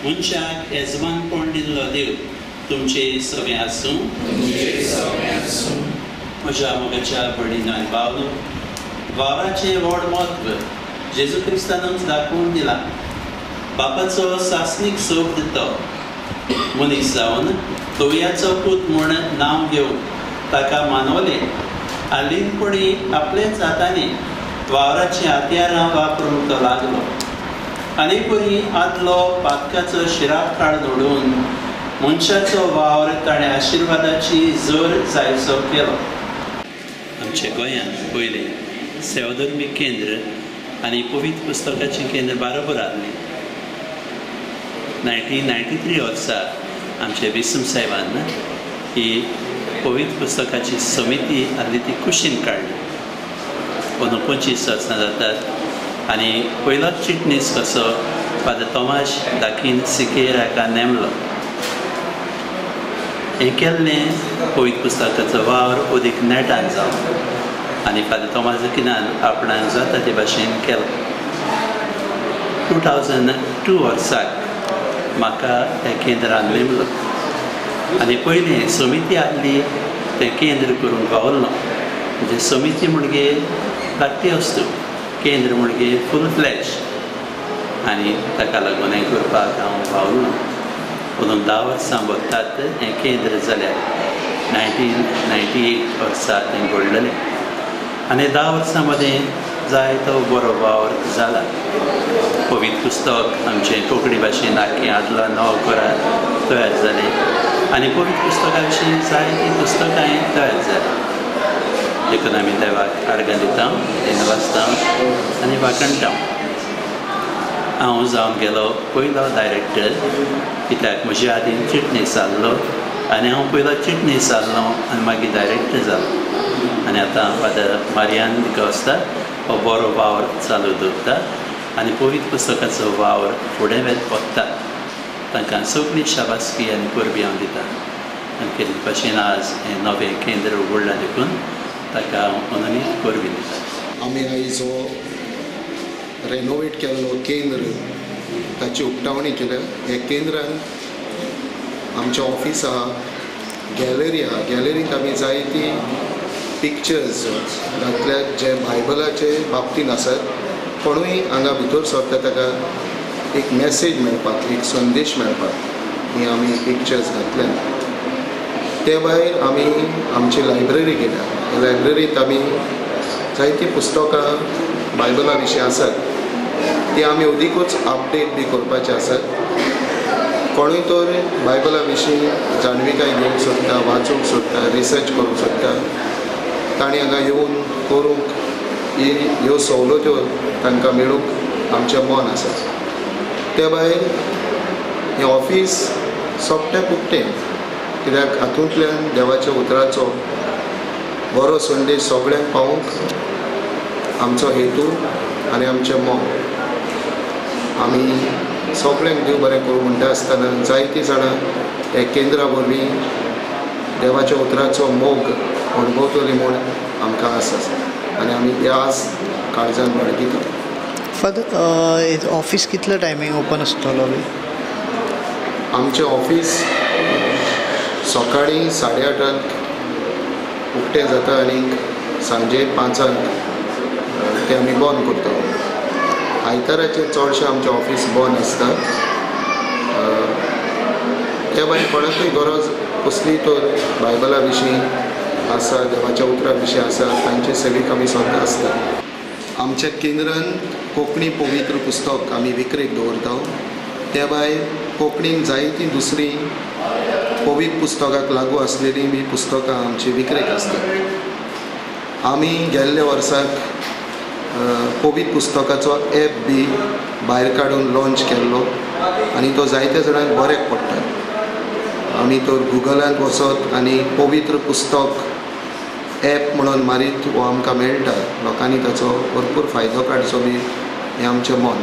मनशाक येजमानपण दिल्लो देव तुमचे सगळें आसूं. म्हज्या मोगाच्या भयणीनो आनी भावनो, वावराचें व्हड म्हत्व जेजू क्रिस्तानूच दाखोवन दिलां. बापाचो सासणीक सोब दितो मनीस जावन तोवयाचो पूत म्हूण नांव घेवन ताका मानवलें आनी ल्हानपणी आपलेच हातांनी वावराचीं हत्यारां वापरूंक तो लागलो. आनी परी आदलो पातकाचो शिराप काडून उडोवन मनशाचो वावर ताणें आशिर्वादाची जोर जायसो केलो. आमच्या गोंयांत पयलें सेवाधर्मीक केंद्र आनी पवित्र पुस्तकाचें केंद्र बारोबर आसलें. 1993 वर्सा आमचे बिसम साहेबान ही पवित्र पुस्तकाची समिती आसली ती कुशीन काडली. अंदू 25 वर्सां जातात आनी पयलोच चिटणीस कसो फादर तोमाश दाकीन सिकेर हाका नेमलो. हें केल्लें पवित्र पुस्तकाचो वावर अदीक नेटान जावं आनी फादर तोमास दाकिनान आपणाक जाता ते भाशेन केलो. 2002 वर्साक म्हाका ह्या केंद्रान नेमलो आनी पयलें समिती आसली तें केंद्र करूंक पावलो. म्हणजे समिती म्हणजे धाकटी वस्तू, केंद्र म्हणजे फूल फ्लॅश आनी ताका लागून हें करपाक हांव पावलो. अंदू 10 वर्सां भरतात हें केंद्र जाल्यार 1998 वर्सा तें घडलेलें आनी 10 वर्सां मदें जायतो बरो वावर जाला. पवित्र पुस्तक आमचें कोंकणी भाशेन आख्खें आदला नवो कोरार तयार जालें आनी पवित्र पुस्तका विशीं जायतीं पुस्तकांय तयार जालीं. देखून आमी देवाक आर्गां दिता, वाचता आनी वाखणटा. हांव जावन गेलो पयलो डायरेक्टर, कित्याक म्हजे आदीं चिटणीस जाल्लो आनी हांव पयलो चिटणीस जाल्लो आनी मागीर डायरेक्टर जालो. आनी आतां फादर मारियान दिकोस्ता हो बरो वावर चालू दवरता आनी पवित्र पुस्तकाचो वावर फुडें वता. तांकां सगळी शाबासकी आनी परबी हांव दिता. आनी केल्ले भाशेन आज हें नवें केंद्र उगडलां देखून ताका हांव अननीत परबी दिता. आमी आयज हो रेनोवेट केल्लो केंद्र ताची उक्तावणी केल्या. ह्या केंद्रान आमचें ऑफीस आहा, गॅलरी आहा. गॅलरींत आमी जायती पिक्चर्स घातल्या जे बायबलाचे बाबतींत आसात. कोणूय हांगा भितर सरता ताका एक मॅसेज मेळपाक, एक संदेश मेळपाक ही आमी पिक्चर्स घातल्या. ते भायर आमी आमची लायब्ररी केल्या. लायब्ररींत आमी जायतीं पुस्तकां बायबला विशीं आसात ती आमी अदिकूच अपडेट बी करपाचें आसात. कोणूय तर बायबला विशीं जाणविकाय घेवंक सोदता, वाचूंक सोदता, रिसर्च करूंक सोदता, तांणी हांगा येवन करूंक ही ह्यो सवलत्यो तांकां मेळूंक आमचें मन आसा. ते भायर हें ऑफीस सोपटें उक्तें, कित्याक हातूंतल्यान देवाच्या उतराचो बरो संदेश सगळ्यांक पावोवंक आमचो हेतू आनी आमचें मन. आमी सगळ्यांक देव बरें करूं म्हणटा आसतना जायतीं जाणां ह्या केंद्रा वरवीं देवाच्या उतराचो मोग अणभवतलीं म्हूण आमकां आस आसा आनी आमी ह्या आस काळजान बाळगिता. फादर, ऑफीस कितलो टायमींग ओपन आसतलो बी? आमचें ऑफीस सकाळीं 8:30 उक्तें जाता आनी सांजे 5 तें आमी बंद करता. आयताराचेर चडशें आमचें ऑफीस बंद आसता. त्या भायर कोणाकूय गरज कसली तर बायबला विशीं आसा, देवाच्या उतरा विशीं आसा, तांचे सेवेक आमी सदां आसता. आमच्या केंद्रान कोंकणी पवित्र पुस्तक आमी विक्रेक दवरता. त्या भायर कोंकणीन जायतीं दुसरीं पवित्र पुस्तकाक लागू आसलेलीं बी पुस्तकां आमची विक्रेक आसतात. आमी गेल्ल्या वर्साक पवित्र पुस्तकाचो एप बी भायर काडून लॉन्च केल्लो आनी तो जायत्या जाणांक बऱ्याक पडटा. आमी तर गुगलांत वचत आनी पवित्र पुस्तक एप म्हणून मारीत हो आमकां मेळटा. लोकांनी ताचो भरपूर फायदो काडचो बी हें आमचें मन.